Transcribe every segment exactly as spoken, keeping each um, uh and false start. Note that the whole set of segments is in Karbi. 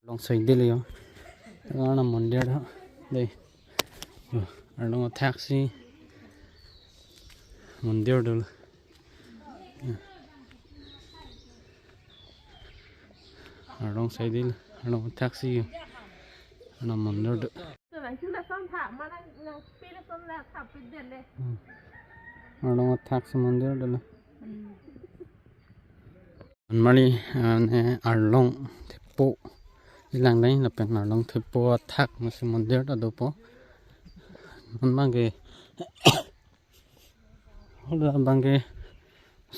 Arlong side lo yo. Arlong mondir ha. Dei. Yo, arlong athaksi mondir dolo. Arlong side lo, arlong athaksi yo. Arlong mondir do. Hmm. Arlong athaksi mondir dolo. Mali, ah, ne arlong thepo kelang dei, lapen arlong thepo athak masi mondir ta dopo. Non abangke, hala abangke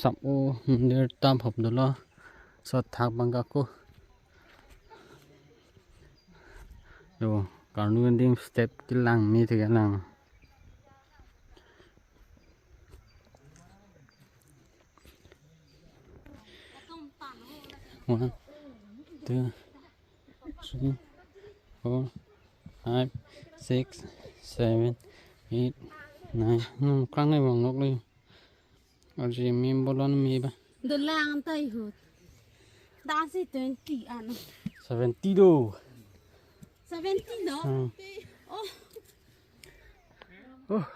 sap-o mondir ta bhop dolo. So athak abangke ako. Yo, karnu ending step kelang me thekelang. One, two, three, four, five, six, seven, eight, nine. Hmm, kang nai bang nok le. Arje me bolon me ba. Dolang ta ihut. Dasi twenty ano. Seventy do. Seventy no? Hmm. Oh. Oh.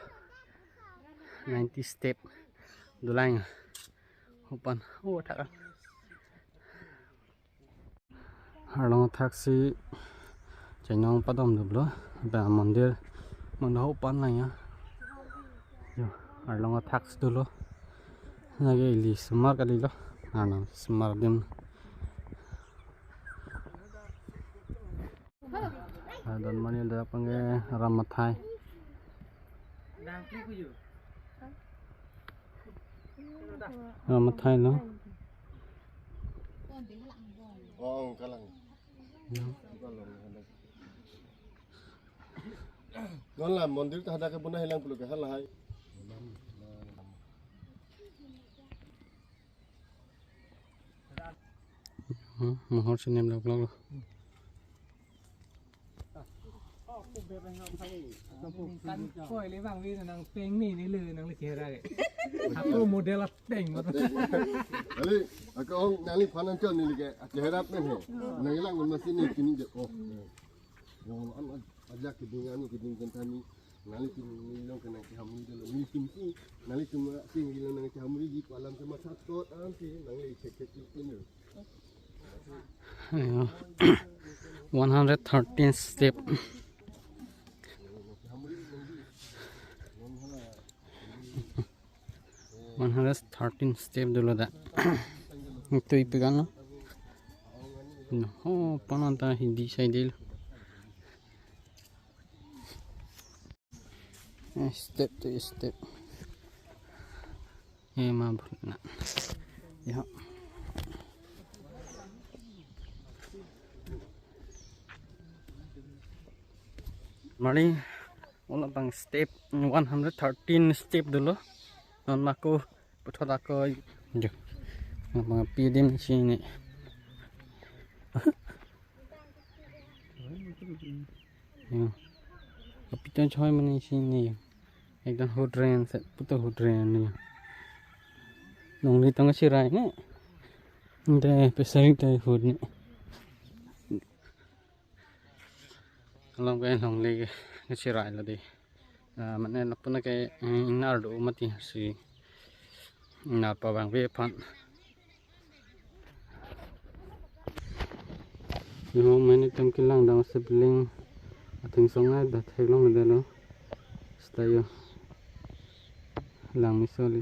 Ninety step. Dolang. Hopan. Oh, thak. Arlong athaksi chainong padom duplo. Ba mondir mangho pan lang ya. Yo, arlong athaksi dolo. Lake ili sumar kalilo. Ano sumar dim. Ah, don mani dak abangke Ram Athai. Ram Athai lo. Oh, kalang. Non la mondir ta hadak ke buna hilang pulo ke halahai. Hmm, mohor sinem lok lok. Kan koi le bang vi nang peng ni ni le nang le kera ke. Aku model ateng. Ali, aku ong nangli phanan chon ni ke. Aku herap men he. Nangli lang masi ni kini je. Oh. Yang an ajak keding anu keding kentani. Nangli tum nilong kenang ke hamri dolo. Nangli tum si, nangli tum si nilong nang ke hamri di palam ke masat tot anti nangli cek cek itu ni. Ayo. One hundred thirteen step. One hundred thirteen step dolo da. Itu ipikan lo. No, oh, pananta hindi side lo. Eh, step to step. Eh, ma bhutna. Ya. Mari, ola bang step one hundred thirteen step dolo. Non mako puthot ako jo. Bang pidim sini. Yo. Kapiton choi mani sini yo. Ekdom hudren set puto hudren yo. Nongli tong sirai ne. Nde pesari te hud ne. Along ke nongli ke sirai lo dei. Ah, mane lapu na ke, eh, ingnar do mati si ingnar pabang ve phan. Yo, mane tem kelang dang sibling atheng songai da theklong de lo. Sta yo. Lang misoli.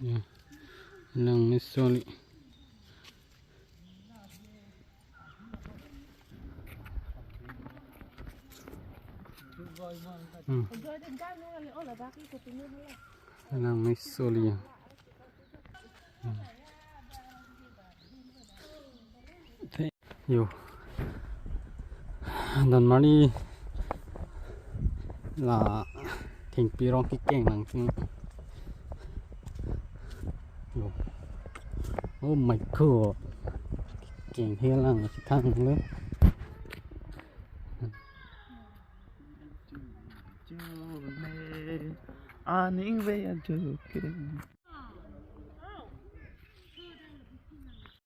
Yo. Lang misoli. Hmm. Lang misoli. Hmm. Yo. Don mari la thengpi rong kekeng nang sini. Yo. Oh my God. Kekeng helang si thang lo. Aning ve ajoke.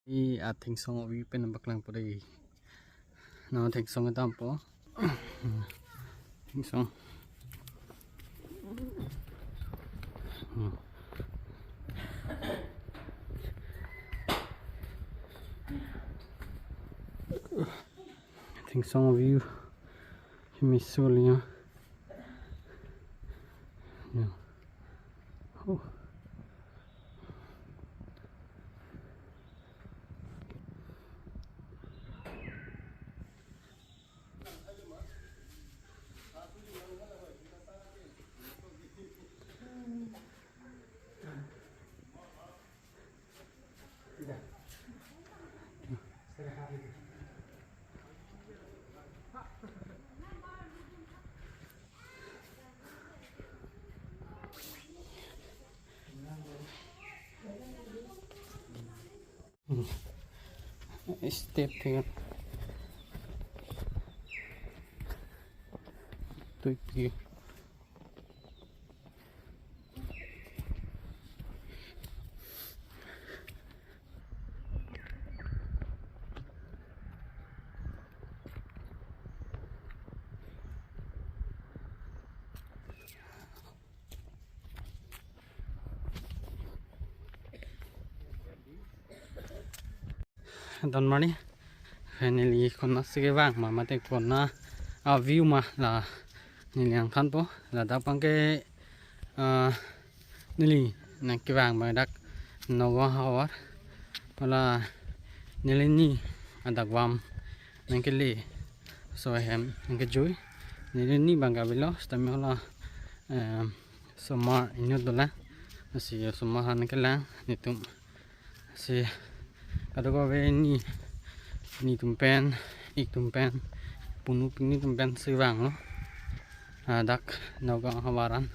I athingsong avi pen paklang pore. No athingsong dampo. Athingsong. Athingsong view. Kemiso liya. Ya. Oh. Step ke. Tui pi. Don mani, finally kona si kevang ma mate kona a view ma la neli nangthanpo. Ladak abangke, ah, neli nangkevang ma dak Nagaon havar. Hala neli ni adak vam nangkele, so hem nangkejui. Neli ni abangke avelo, sitame hala, em, osomar inut dolang. Lasi osomar aphan nangkelang netum. Lasi kadokave ni, netum pen, itum pen, punu pini tum pen si vanglo. Ah, dak Nagaon havar an.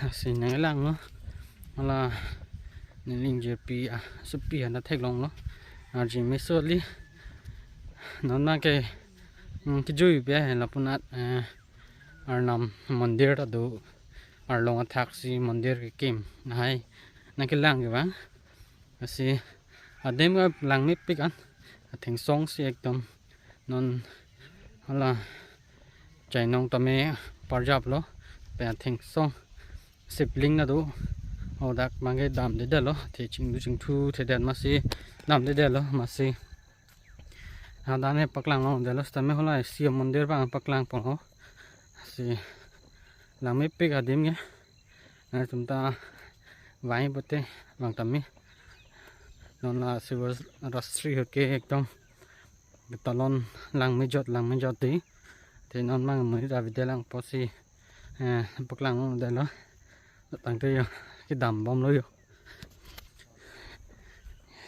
Lasi nangkelanglo. Hala neli ingjirpi, ah, supi anta theklonglo. Arje meso kali. Non abangke, mm, kejui pi lapu-an, eh, Arnam mondir ta do. Arlong athak si mondir kekim. Lahai nangkelang kevang. Lasi adim ke langmepik an. Athingsong si ekdom non hala chainong tame parjaplo. Pen athingsong sibling ta do. Hadak abangke damdedetlo. Athe chingdu chingthu thedet masi damdedetlo masi. Hadak ne paklanglo detlo, sitame hala Shiv mondir abang paklangpo ho. Lasi langmepik adim ke. Netum ta vang pote vang tame. Non la Shivarastri ahut ke ekdom ketalon langmejot langmejot dei. Te non abang monit avedetlang pusi, eh, paklangdetlo. Tangte yo kedam bomlo yo.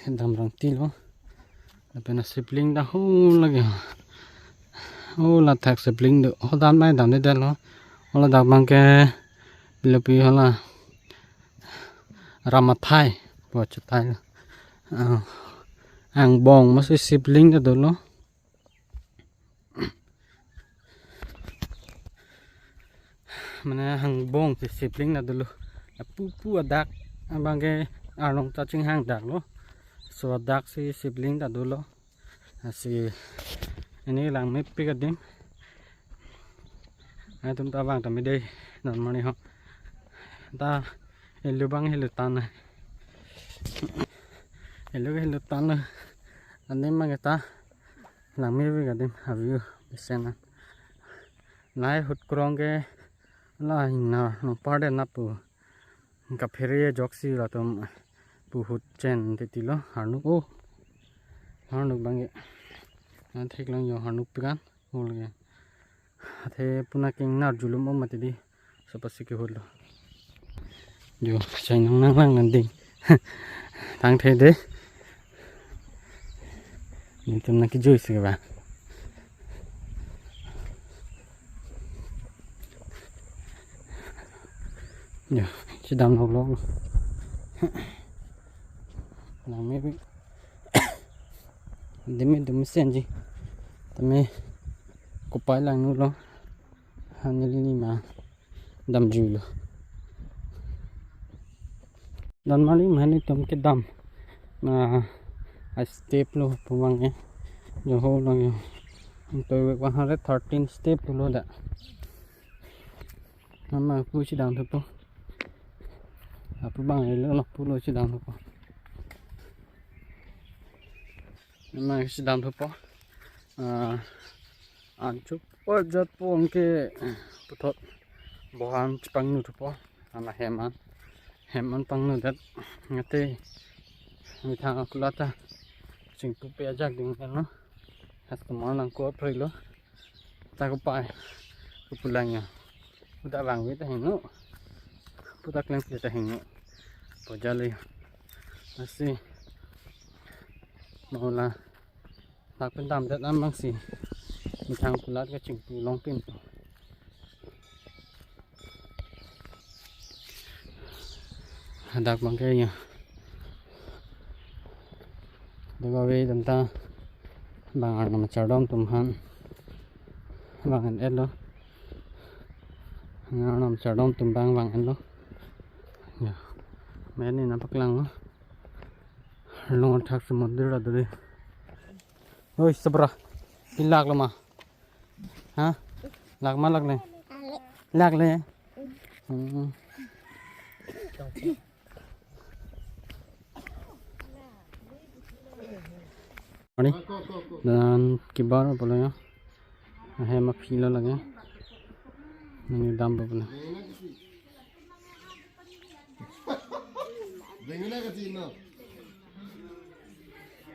Dam rangtilo. Lapen asibling ta ho lake. Ho lathak sibling do. Hadak mai damdedetlo. Ho ladak abangke pilopi hala Ramathai. Bo chetai. Ah, angbong masi sibling ta dolo. Mane angbong si sibling ta dolo. Lapu pu adak abangke arlong ta chinghang daklo. So adak si sibling ta dolo. Lasi neli langmepik adim. Netum ta vang tame dei, non mani ho. Ta elu abang helu tan. Elu ke helu tan lo. Adim abangke ta langmepik adim, aview mesen an. Lahai ahut krong ke la ingna nangpardet na pu. Kaphere ajoksi latum pu ahut chen titi lo, harnuk o. Harnuk abangke. Nangtheklong yo harnukpik an. Hul ke. Athe puna kengnar julum om mati dei. Sopa si kehutlo. Yo, chainong nanglang nang dei. Tangte dei. Netum nangkejui si kevang. Yo, chedam lok lok. Langmepik. Demi demi senji. Tame kopai langno lo. Haneli ni ma damjuilo. Donmari mane tum kedam. Na, a step lo puvang e. Jo ho lang yo. Tum one hundred thirteen step lo da. Nama pu chedam thupo. Apu bang elo lo pulo chedam thupo. Nama chedam thupo. Ah, anchot ajat po anke puthot bohan chepangnu thupo. Ana hem an. Hem an pangnu det. Ngate methang akulat ta chingpupe ajak ding lo. Customer nangkok phrelo. Ta kopai kepulang ya. Puta vangve ta hingno. Puta klem ta hingno. Pojali. Lasi. Mola. Dak pen damdet an bangsi. Methang akulat kachingpu longpin. Hadak bang ke ya. Dak ave dam ta bang arnam chardom atum aphan. Bang en-et lo. Arnam chardom atum bang bang en lo. Ya. Meni na paklang lo. Long thak si mondir adore. Oi, sabra. Pilak lo ma. Ha? Lak ma lakle? Lakle. Hmm. Ani? Dan kebar pulo ya. Ahem aphi lo lake. Nangkedam pulo.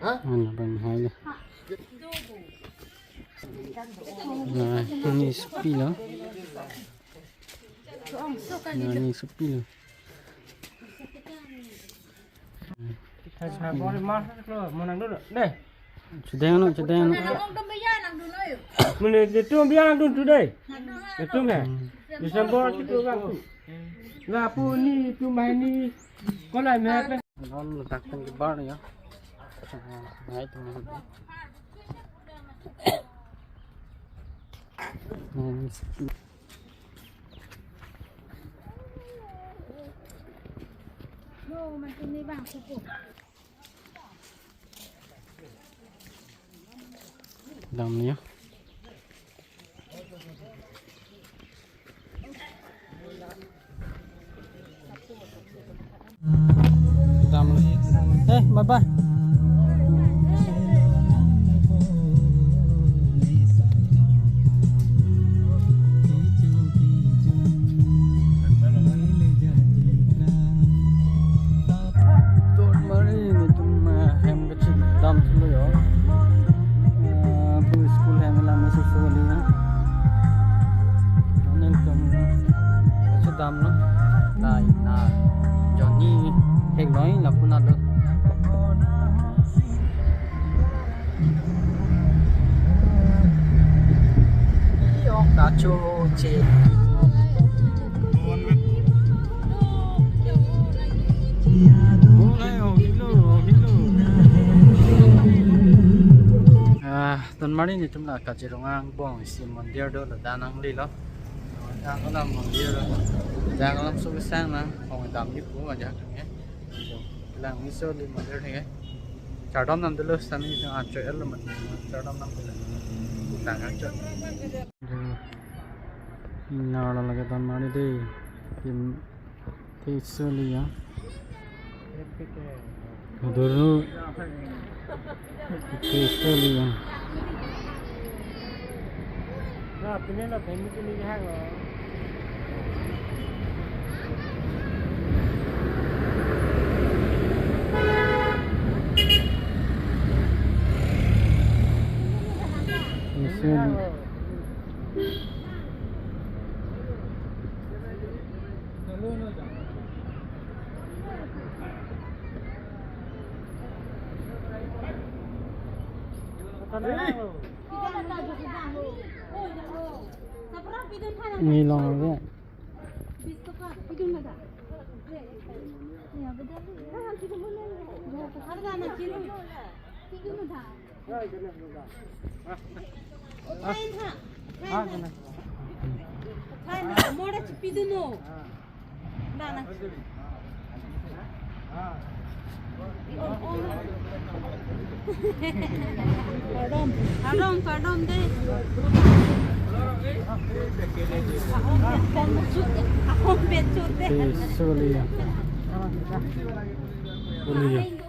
Ano bang hai le. Na, ini sepi lo. Na, ini sepi lo. Chedeng ano, chedeng ano. Mane netum biang dun today. Netum he. December chitu bang tu. Lapu ni tu mai ni. Kolai me pe. Non letak pen kebar ya. Nah, itu. Nah, ini sepi. Dam ni ya. Dam ni. Eh, bye bye. Donmari netum, eh, hem kachedam thulo yo. Eh, pu school hem lang mesi soli na. Netum kachedam lo. Nai na. Johnny hek noi lapu na lo. Yok kacho che. Ah, donmari netum la Kaziranga angbong isi mondir do ladak nanglelo. Dang alam mondir do. Dang alam sukesang nang, ong dam ni pu aja kang ya. Lang ni soli mondir thek. Chardom nam dolo sani anchot lo man. Chardom nam dolo. Lang anchot. Na la lage donmari de. Tim te soli ya. Dulu. Te soli ya. Na, pine la pine pine hang lo. Isi. Ni long le. Kardom, kardom dei. Ahom pen chut, ahom pen chut dei. Soli. Soli.